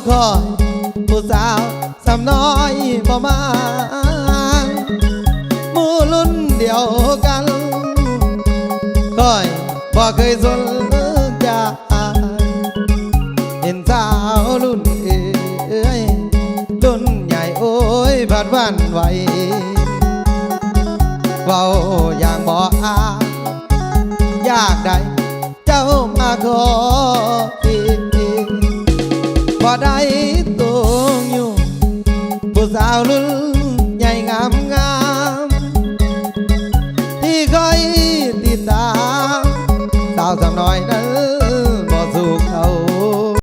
ຂ້ອຍຜູ້ສາວສ່ຳນ້ອຍບໍ່ມາງ ໝູ່ລຸ້ນດຽວກັນ ຂ້ອຍບໍ່ເຄີຍສົນໃຈ ເຫັນສາວລຸ້ນເອື້ອຍ ລຸ້ນໃຫຍ່ໂອ້ຍພັດຫວັ່ນໄຫວ ເວົ້າຢ່າງບໍ່ອາຍ ຢາກໄດ້ເຈົ້າມາຂໍ ບໍ່ໄດ້ຕົງຢູ່ ຜູ້ສາວລຸ້ນ